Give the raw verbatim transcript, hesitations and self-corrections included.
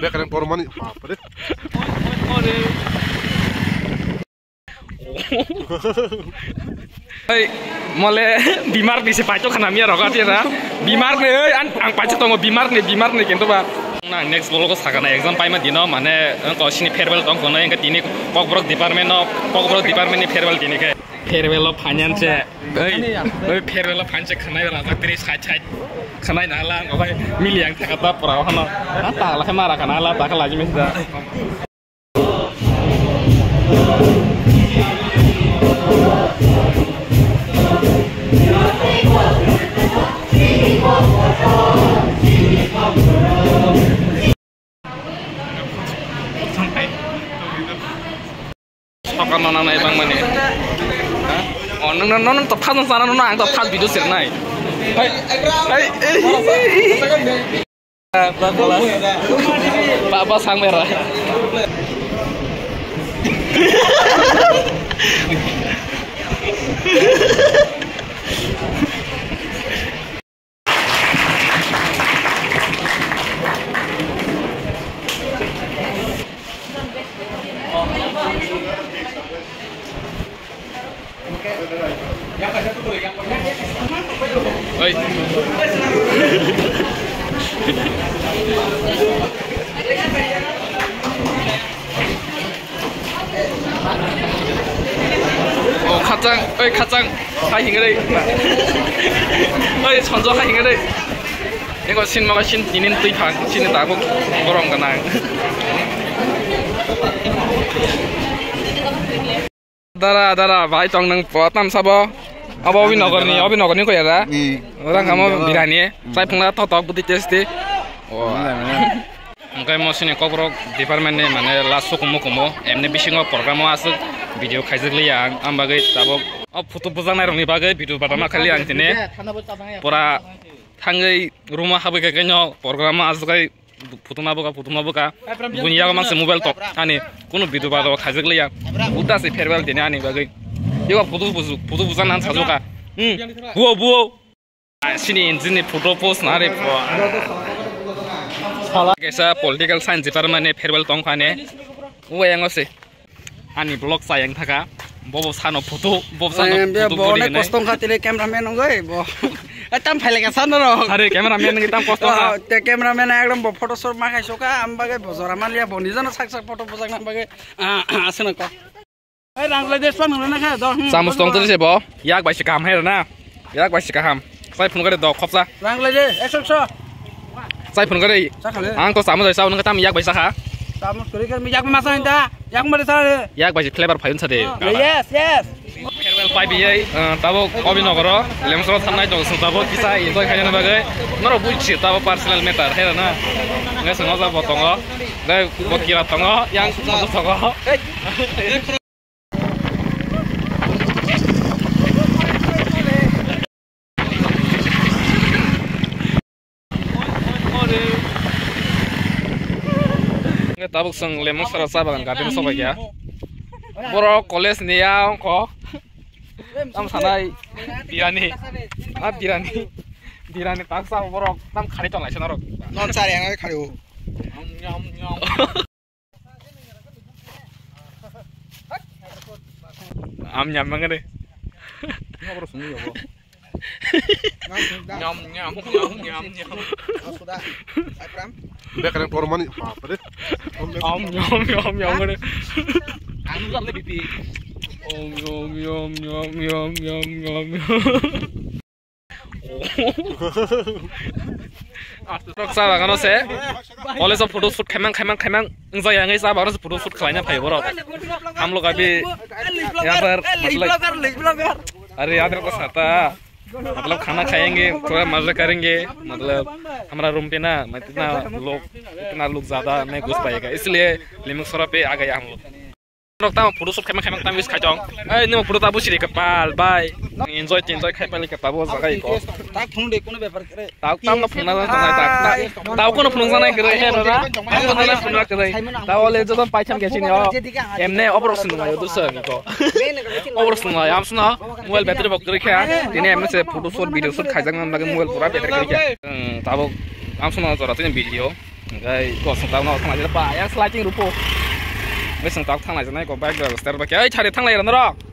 Bekreng pormani, bapre. Hey, mole bimar ni se paito khana miya roga tira. Bimar ni, oi, an, ang paito tongo bimar ni, bimar ni kintu ba. Na next vlog o sakana exam paima dino, mane, ko sini farewell tong kono, engka tini Kokborok department no, Kokborok department ni farewell tini ke. Farewell o finance, oi, oi, farewell o finance khanai rajak tiri side side. Khanai na la, ko bai mili ang thaka ta pura hano. Na ta la khe mara kana la, ta khala jimi da. Sokar no nangnai bang mani. Oh, nang, nang, nang to phas sana no, ang to phas video sir nai. Hai, hai, eh. Ba, ba, sang mera. Oi. Oh, khachang, oi, khachang. Hai hinga dei. Oi, sonjo hai hinga dei. Eko sin maga sin tinin twi phang, sin tabuk borom ganang. Dara, dara, bai tong nang po tam sabo. Abo obi nogor ni, obi nogor ni ko yara. Ni. Orang kamu birani. Sai phungla tok tok buti testi. Oh. Hwnkhe mo sini Kokborok department ni mane last sukumu kumu emni bisingo program o aswk video khaijak liya ang, ang bagwi tabuk o photo bujaknai rokni bagwi video badama khali ang tini pura thangwi room o habwi khe no program o aswk kai photo ma buka, photo ma buka. Buni yago mangse mobile tok ani kunu video bado khaijak liya. Uta se farewell tini ani bagwi. Yago photo buju, photo bujakna ang sajuka. Hmm. Buo, buo. Sini engine ni photo post na re po. Sala kaisa political science department ni farewell tong phane. Uwa yang ose. Ani vlog sa yang thaka. Bobo sano photo, bobo sano photo bo gori ne. Kostong kha tele cameraman ongoi bo. Tam phai le ka sano ro. Are cameraman ngi tam kostong kha. Te cameraman ekdom bo photo shoot ma khai soka am bagai bo jora malia bo nijano sak sak photo bujak na bagai. Asana ko. Ei, rang lai de, swan nang na kha, do, hmm, chamus tong tong se bo. Yak bai se kaham hai na. Yak bai se kaham. Sai phun gari do khopsa. Rang lai de, ekso, ekso. Sai phun gari. Sa khale. Ang to chamus sai sa nang tam yak bai sa kha. Chamus kori kar mi yak ma sa ta. Yak ma sa re. Yak bai se flavor phayun sa de. Oh, yes, yes. Farewell pai bi ei, eh, tabo obi nogoro. Lemso thangnai dong sung tabo kisa enjoy khaina bagwi. Noro bui chi tabo personal matter hai na. Ngai sung oja bo tongo. Ngai bo kira tongo, yang sung tongo. Tabuk song lemon sara sa bagan garden sobai ya. Borok college ni ya ongko. Tam sanai birani. Ah, birani. Birani tak sa borok tam khari tong lai sa norok. Non sari ang khari o. Am nyam mangane. Nyam, nyam, nyam, nyam, nyam. Bekreng pormani, bapre. Om nyom nyom nyom gane. Anu jam le bibi. Om nyom nyom nyom nyom nyom nyom. Rok sa bagano se. College o photo shoot khaimang khaimang khaimang. Wngjakya wngwi sa bagano se photo shoot khlaina phai borok. Hum log abhi yahan par matlab, are yahan par sata matlab khana khayenge, thoda maza karenge, matlab hamara room pe na, itna log, itna log zyada nahi ghus payega, isliye Lemuk Sora pe aa gaye hum log. Rok tamo photo shoot khaima khaima tamo wish khaitong. Ei, nimo photo ta busi de kapal, bye. Enjoy, enjoy khai pali ka tabo jaga iko. Tak phone de kono bepar kre. Tak tam no phone na tak tak. Tak kono phone jana kre he na. Phone jana phone na kre. Ta ole joto paitham ke sini o. Emne oboros nung ayo dusa iko. Oboros nung ayo amsna. Mobile battery bok kre kha. Tini emne se photo shoot, video shoot khaijak nan lagi mobile pura battery kre kha. Hmm, tabo Ang sumano jora tini video. Hingke ko sengtak no thanglai jai pa ya sliding rupo. Hingke sengtak thanglai jai ko bike driver ster ba khe ai chari thanglai rano ro.